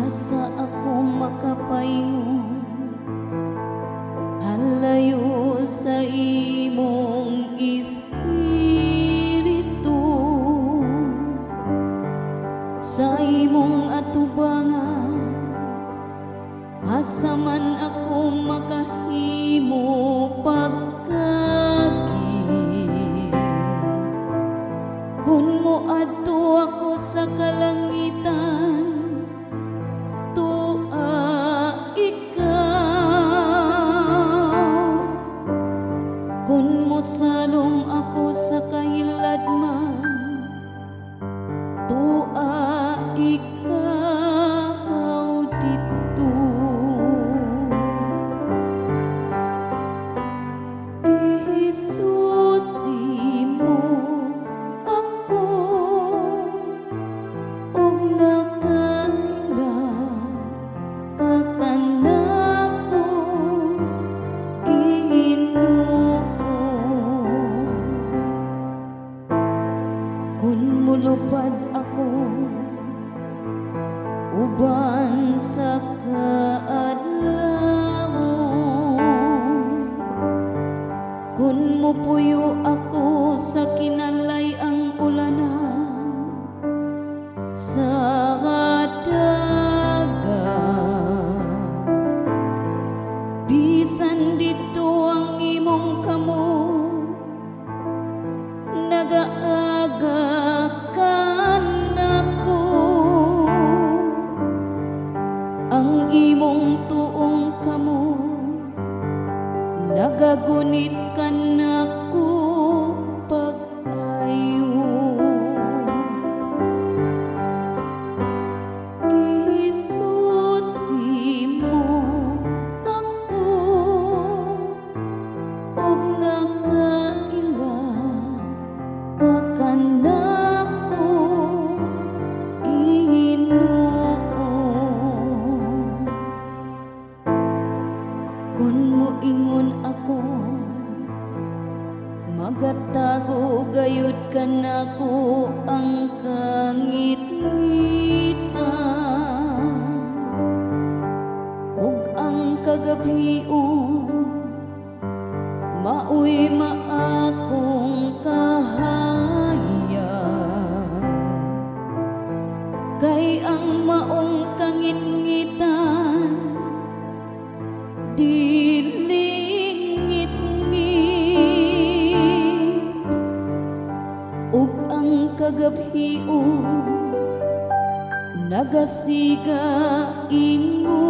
Asa ako makapaingon halayo sa imong espiritu? Sa imong atubangan, asa man ako makahimo pagkagi? Kung moadto ako sa kalangitan, tua ikaw. Kung mosalom ako sa kahiladman, tua ikaw didto. Gihisusi mo ako ug nakaila ka kanako, Ginoo. Kung mulupad ako uban sa kaadlawon, kung mupuyo ako sa kinalay-ang ulanan sa dagat, bisan didto ang imong kamot nagaaga kanako. Ang imong tuong kamot nagagunit kanako pag-ayo. Gihisusi mo ako ug nakaila ka kanako, Ginoo. Kung moingon ako, magatago gayud kanako ang kangitngitan ug ang kagabhion maoy maakong kahayag, kay ang maong kangitngitan dili ngitngit ug ang kagabhion nagasiga ingon.